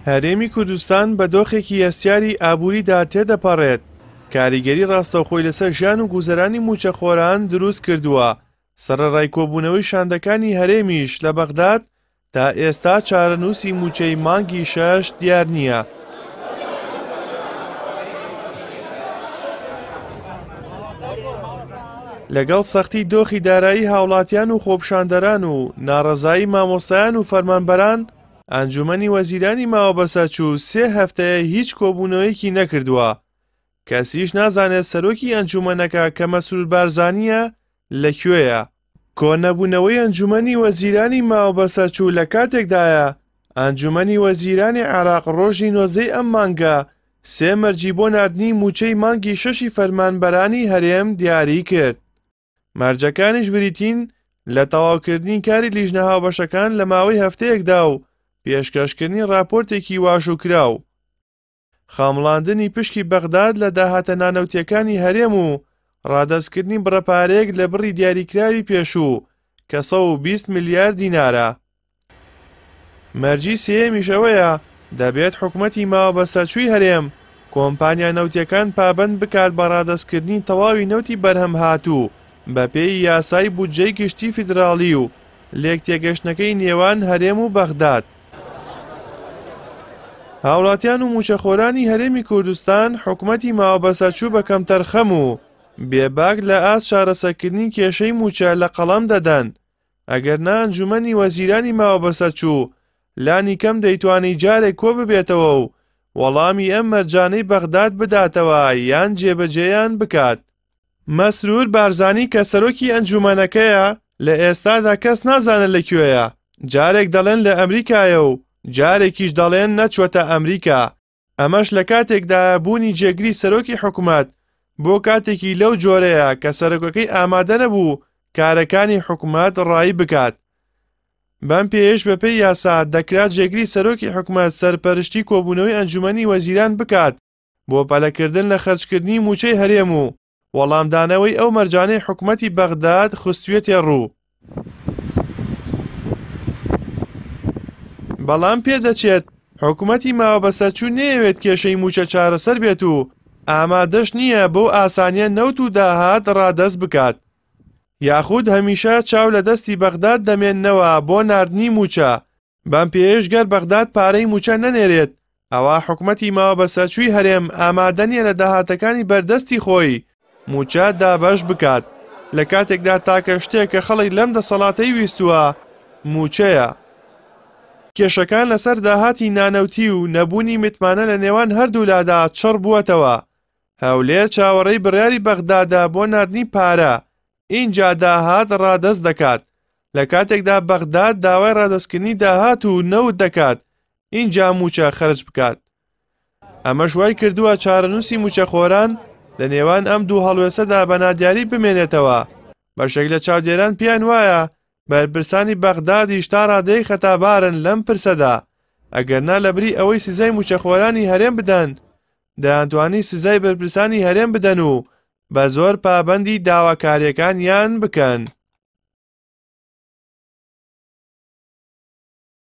هەرێمی کوردستان بە دۆخێکی هەستیاری ئابووریدا تێدەپەڕێت، کاریگەری ڕاستەوخۆی لەسەر ژیان و گوزەرانی مووچەخۆران دروست کردووە، سەرەڕای کۆبوونەوەی شاندەکانی هەرێمیش لە بەغداد، تا ئێستا چارەنووسی مووچەی مانگی شەش دیار نییە. لەگەڵ سەختی دۆخی دارایی هاوڵاتیان و خۆپیشاندەران و ناڕەزایی مامۆستایان و فەرمانبەران، ئەنجومەنی وەزیرانی ماوەبەسەرچوو سێ هەفتەیە هیچ کۆبوونەوەیەکی نەکردووە. کەسیش نازانێت سەرۆکی ئەنجومەنەکە کە مەسرور بارزانییە لە کوێیە. کۆنەبوونەوەی ئەنجومەنی وەزیرانی ماوەبەسەرچوو لە کاتێکدایە، ئەنجومەنی وەزیرانی عێراق ڕۆژی نۆزدەی ئەم مانگە سێ مەرجی بۆ ناردنی مووچەی مانگی شەشی فەرمانبەرانی هەرێم دیاری کرد. مەرجەکانیش بریتین لە تەواوکردنی کاری لیژنە هاوبەشەکان لە ماوەی هەفتەیەکدا و پێشکەشکردنی ڕاپۆرتێکی واژووکراو. خەمڵاندنی پشکی بەغداد لە داهاتە نانەوتییەکانی هەرێم و ڕادەستکردنی بڕە پارەیەک لە بڕی دیاریکراوی پێشوو کە 120 ملیار دینارە. مەرجی سێیەمیش ئەوەیە دەبێت حکومەتی ماوەبەسەرچووی هەرێم کۆمپانیا نەوتییەکان پابەند بکات بە ڕادەستکردنی تەواوی نەوتی بەرهەمهاتوو بەپێی یاسای بودجەی گشتی فیدراڵی و لێکتێگەشتنەکەی نێوان هەرێم و بەغداد. هاوڵاتیان و مووچەخۆرانی هەرێمی کوردستان حکومەتی ماوەبەسەرچوو بە کەمتەرخەم و بێباک لە ئاست چارەسەرکردنی کێشەی مووچە لە قەڵەم دەدەن، ئەگەرنا ئەنجومەنی وەزیرانی ماوەبەسەرچوو لانی کەم دەیتوانی جارێک کۆببێتەوە و وەڵامی ئەم مەرجانەی بەغداد بداتەوە یان جێبەجێیان بکات. مەسرور بارزانی کە سەرۆکی ئەنجومەنەکەیە لە ئێستادا کەس نازانێت لە کوێیە، جارێک دەڵێن لە ئەمریکایە و جارێکیش دەڵێن نەچووەتە ئەمریکا، ئەمەش لە کاتێکدایە بوونی جێگری سەرۆکی حکومەت بۆ کاتێکی لەو جۆرەیە کە سەرۆکەکەی ئامادە نەبوو کارەکانی حکومەت ڕایی بکات. بەم پێیەش بەپێی یاسا دەکرا جێگری سەرۆکی حکومەت سەرپەرشتی کۆبوونەوەی ئەنجومەنی وەزیران بکات بۆ پەلەکردن لە خەرجکردنی مووچەی هەرێم و وەڵامدانەوەی ئەو مەرجانەی حکومەتی بەغداد خستویەتێ ڕوو. بەڵام پێدەچێت حکومەتی ماوەبەسەرچوو نەیەوێت کێشەی مووچە چارەسەر بێت و ئامادەش نییە بەو ئاسانییە نەوت و داهات ڕادەست بکات. یاخود هەمیشە چاو لە دەستی بەغداد دەمێننەوە بۆ ناردنی مووچە، بەم پێیەش گەر بەغداد پارەی مووچە نەنێرێت، ئەوا حکومەتی ماوەبەسەرچووی هەرێم ئامادە نییە لە داهاتەکانی بەردەستی خۆی مووچە دابەش بکات، لە کاتێکدا تاکە شتێک کە خەڵک لەم دەسەڵاتەی ویستووە مووچەیە. کێشەکان لەسەر داهاتی نانەوتی و نەبوونی متمانە لە نێوان هەردوولادا چڕ بووەتەوە، هەولێر چاوەڕێی بڕیاری بەغدادە بۆ ناردنی پارە، ئینجا داهات ڕادەست دەکات، لە کاتێکدا بەغداد داوای ڕادەستکردنی داهات و نەوت دەکات ئینجا مووچە خەرج بکات. ئەمەش وای کردووە چارەنووسی مووچەخۆران لە نێوان ئەم دوو هەڵوێستەدا بە نادیاری بمێنێتەوە. بەشێک لە چاودێران پێیان وایە بەرپرسانی بەغدادیش تا ڕادەیەک خەتابارن لەم پرسەدا، ئەگەرنا لەبری ئەوەی سزای مووچەخۆرانی هەرێم بدەن، دەیانتوانی سزای بەرپرسانی هەرێم بدەن و بە زۆر پابەندی داواکارییەکانیان بکەن.